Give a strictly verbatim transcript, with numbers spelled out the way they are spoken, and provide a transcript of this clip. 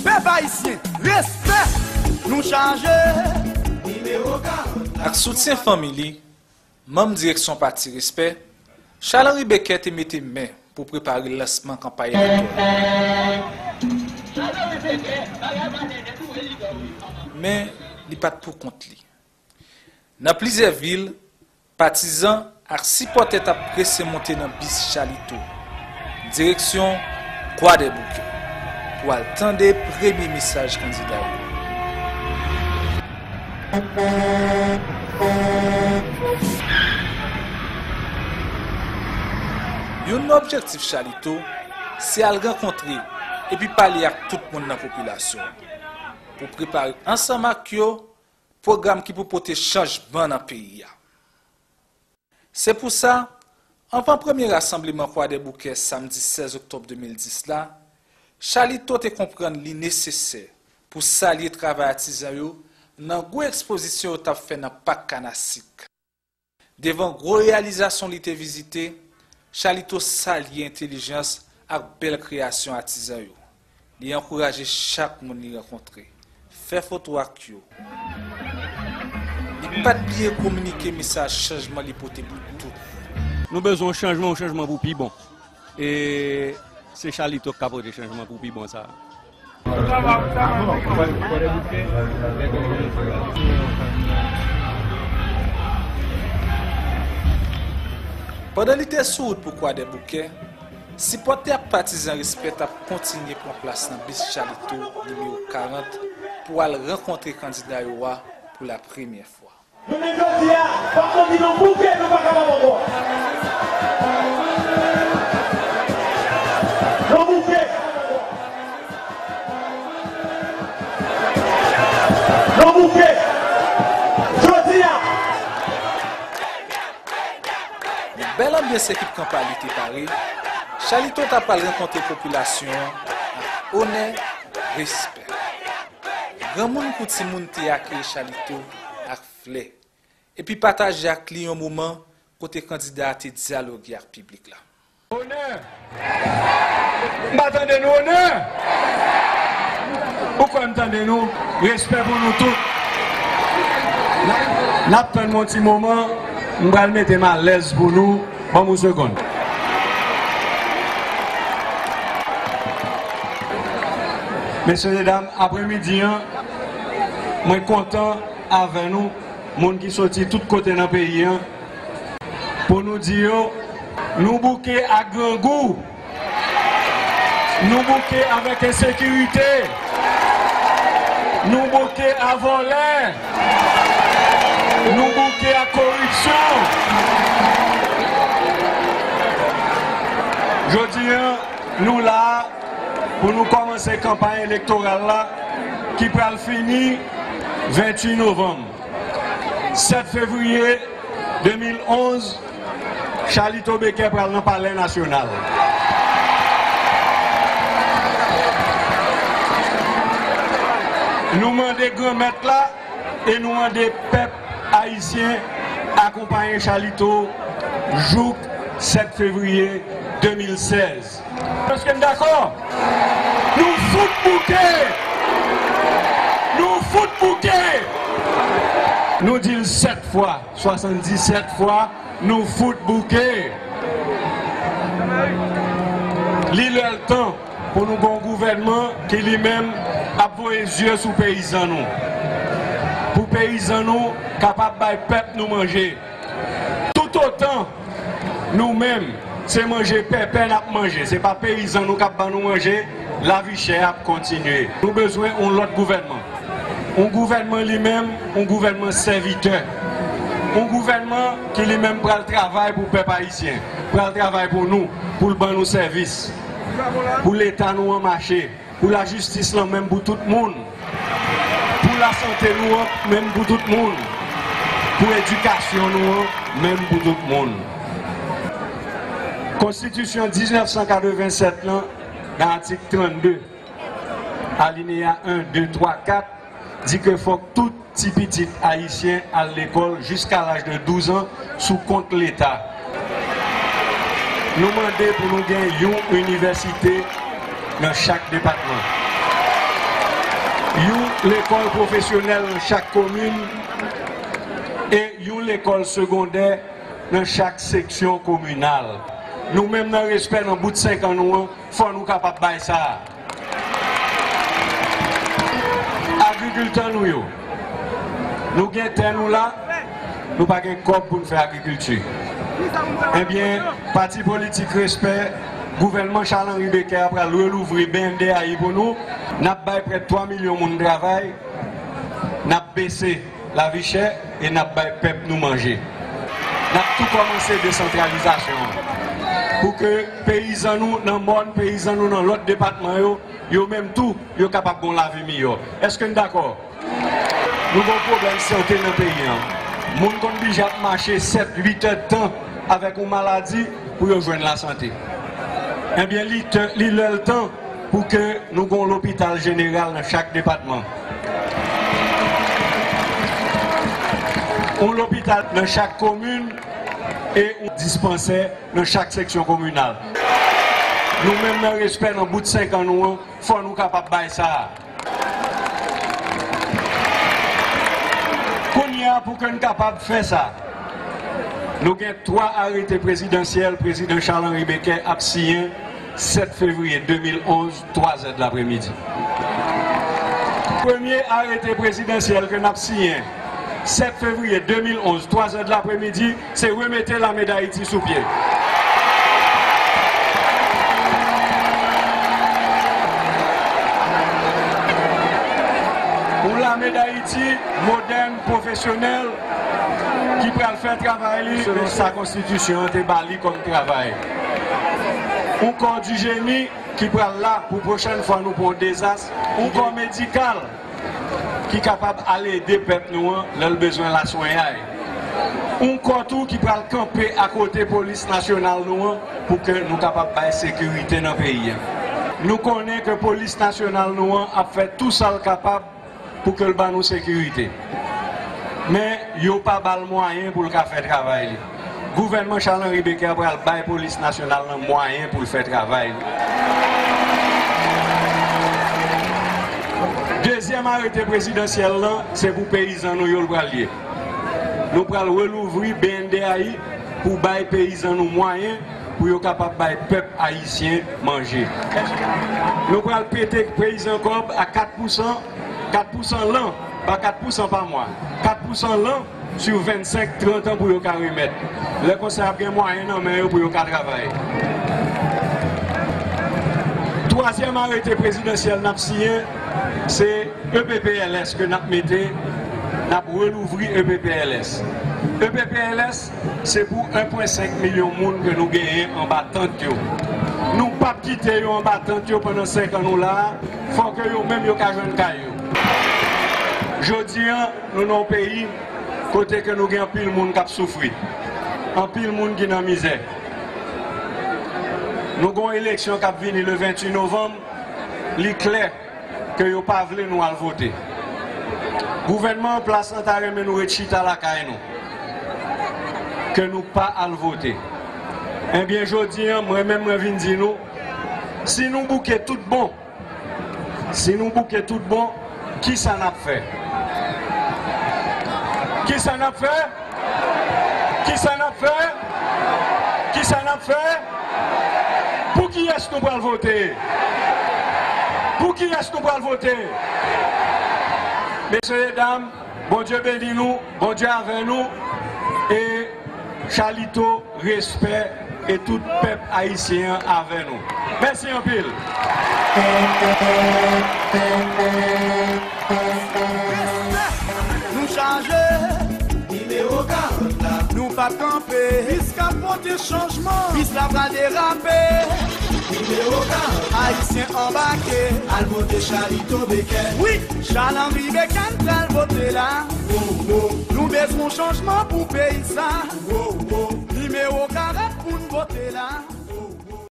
Pèp ayisyen, respè! Nou chaje! Ak soutyen fanmi li, manm direksyon pati Respè, Charles Henri Becker te mete men pou prepare lansman kanpay elektoral. Men, li pa t pou kont li. Nan plizyè vil, patizan ak sipòtè t ap prese monte nan bis Chalito, direksyon Kwadèboukè, pou al tande premye mesaj kandida yo. Youn nan objektif Chalito, se al rankontre epi pale ak tout moun nan popilasyon an, pou prepare ansanm ak yo pwogram ki pou pote chanjman nan peyi a. Se pou sa, anvan premye rasanbleman Kwadèboukè samdi sèz oktòb de mil dis la, Chalito te konprann li nesesè pou salye travay atizan yo nan gwo ekspozisyon yo t ap fè nan Pak Kanasik. Devan gwo reyalizasyon li te vizite, Chalito salye entèlijans ak bèl kreyasyon atizan yo. Li ankouraje chak moun li rankontre, fè foto ak yo. Li pa t bliye kominike mesaj chanjman li pote pou tout moun. Nou bezwen yon chanjman, yon chanjman pou pi bon. E se Chalito k ka pote chanjman pou pi bon sa a. Pandan li te sou wout pou Kwadèboukè, sipòtè ak patizan Respè t ap kontinye pran plas nan bis Chalito nimewo karant pou al rankontre kandida yo a pou la premyè fwa. Jounen jodi a, fòk nou di nou bouke, nou pa kapab ankò. Nou bouke. Nou bouke. Jodi a. Yon bèl anbyans ekip kanpay li te pare, Chalito t ap al rankontre popilasyon an ak onè, respè. Granmoun kou timoun te akeyi Chalito ak flè, epi pataje ak li yon moman kote kandida a te dyaloge ak piblik la. Onè! M pa tande nou, onè! Ou kwè m tande nou? Respè pou nou tout. N ap, n ap tann yon ti moman, m pral mete m alèz pou nou. Ban m yon segonn. Mesye e dam, apremidi an, mwen kontan avè nou, moun ki soti tout kote nan peyi an, pou nou di yo, nou bouke ak grangou, nou bouke avèk ensekirite, nou bouke a vòlè, nou bouke ak koripsyon. Jodi a, nou la a pou nou kòmanse kanpay elektoral la ki pral fini venntuit novanm. Sèt fevriye de mil onz, Chalito Becker pral nan Palè Nasyonal. Nou mande Granmèt la e nou mande pèp ayisyen akonpaye Chalito jouk sèt fevriye de mil sèz. Èske n dakò? Nou fout bouke! Nou fout bouke! Nou di l sèt fwa, swasanndisèt fwa, nou fout bouke! Li lè l tan pou nou gen yon gouvènman ki li menm ap voye zye sou peyizan nou. Pou peyizan nou kapab bay pèp nou manje. Toutotan nou menm, se manje pèpè n ap manje, se pa peyizan nou k ap ban nou manje, lavi chè ap kontinye. Nou bezwen yon lòt gouvènman. Yon gouvènman li menm, yon gouvènman sèvitè. Yon gouvènman ki li menm pral travay pou pèp ayisyen, pral travay pou nou, pou l ban nou sèvis, pou Leta nou an mache. Pou lajistis lan menm pou tout moun. Pou lasante nou an menm pou tout moun. Pou edikasyon nou an menm pou tout moun. Konstitisyon diznèf san katrevennsèt lan, nan atik trannde, alineya en, de, twa, kat, di ke fòk tout ti pitit ayisyen al lekòl jiska laj de douz an sou kont Leta. Nou mande pou nou gen yon inivèsite nan chak depatman. Yon lekòl pwofesyonèl nan chak komin e yon lekòl segondè nan chak seksyon kominal. Nou menm nan respè nan bout senk an nou an, fò nou kapab bay sa a. Agrikiltè nou yo, nou gen tè nou la, nou pa gen kòb pou n fè agrikilti. Ebyen, pati politik Respè, gouvènman Charles Henri Becker pral relouvri B N D A I pou nou. N ap bay prè twa milyon moun travay, n ap bese lavi chè e n ap bay pèp nou manje. N ap tou kòmanse desantralizasyon an pou ke peyizan nou nan mòn, peyizan nou nan lòt depatman yo, yo menm tou, yo kapab gen yon lavi miyò. Èske n dakò? Nou gen yon pwoblèm sante nan peyi an. Moun konn blije ap mache sèt, uit èdtan avèk yon maladi pou yo jwenn lasante. Ebyen, li tè, li lè l tan pou ke nou gen yon lopital jeneral nan chak depatman. Yon lopital nan chak komin e yon dispansè nan chak seksyon kominal. Nou menm nan respè nan bout senk an nou an, fò nou kapab bay sa a. Kounye a, pou ke n kapab fè sa, nou gen twa arete prezidansyèl Prezidan Charles Henri Becker ap siyen sèt fevriye de mil onz, twa zè de lapremidi. Premye arete prezidansyèl ke n ap siyen sèt fevriye de mil onz, twa zè de lapremidi, se remete Lame Dayiti sou pye. Yon Lame Dayiti modèn, pwofesyonèl, ki pral fè travay li selon sa konstitisyon an te ba li kòm travay. Yon kò di jeni ki pral la pou pwochèn fwa nou pran yon dezas, yon kò medikal ki kapab al ede pèp nou an lè l bezwen laswenyay. Yon kò tou ki pral kanpe akote polis nasyonal nou an pou ke nou kapab bay sekirite nan peyi a. Nou konnen ke polis nasyonal nou an ap fè tou sa l kapab pou ke l ba nou sekirite. Men, yo pa ba l mwayen pou l ka fè travay li. Gouvènman Charles Henri Becker pral bay polis nasyonal lan mwayen pou l fè travay li. Dezyèm arete prezidansyèl lan, se pou peyizan nou yo l pral ye. Nou pral relouvri B N D A I pou bay peyizan nou mwayen pou yo kapab bay pèp ayisyen manje. Nou pral pete peyizan kòb a kat pousan, kat pousan lan, pa kat pousan pa mwa, kat pousan lan, sou vennsenk, trant an pou yo ka remèt. Lè konsa, y ap gen mwayen nan men yo pou yo ka travay. Twazyèm arete prezidansyèl n ap siyen, se E P P L S ke n ap mete, n ap relouvri E P P L S. E P P L S, se pou en pwen senk milyon moun ke nou genyen anba tant yo. Nou p ap kite yo anba tant yo pandan senk an nou la a, fò ke yo menm yo ka jwenn kay yo. Jodi a, nou nan yon peyi kote ke nou gen anpil moun k ap soufri, anpil moun ki nan mizè. Nou gen yon eleksyon k ap vini le ventuit novanm, li klè ke yo pa vle nou al vote. Gouvènman an plas lan ta renmen nou ret chita lakay nou, ke nou pa al vote. Ebyen, jodi a, mwen menm, mwen vin di nou, si nou bouke tout bon, si nou bouke tout bon, kisa n ap fè? Kisa n ap fè? Kisa n ap fè? Kisa n ap fè? Pou kiyès nou pral vote? Pou kiyès nou pral vote? Mesye e dam, Bondye beni nou, Bondye avè nou, e Chalito, respè, e tout pèp ayisyen an avè nou. Mèsi anpil. Nou chaje. Nimewo karant la. Nou p ap kanpe. Pis k ap pote chanjman. Pis la pral derape. Nimewo karant. Ayisyen anbake. Al vote Chalito Becker. Wi, Charles Henri Becker n pral vote la. Wo, wo. Nou bezwen chanjman pou peyi sa. Wo, wo. Nimewo karant pou n vote la.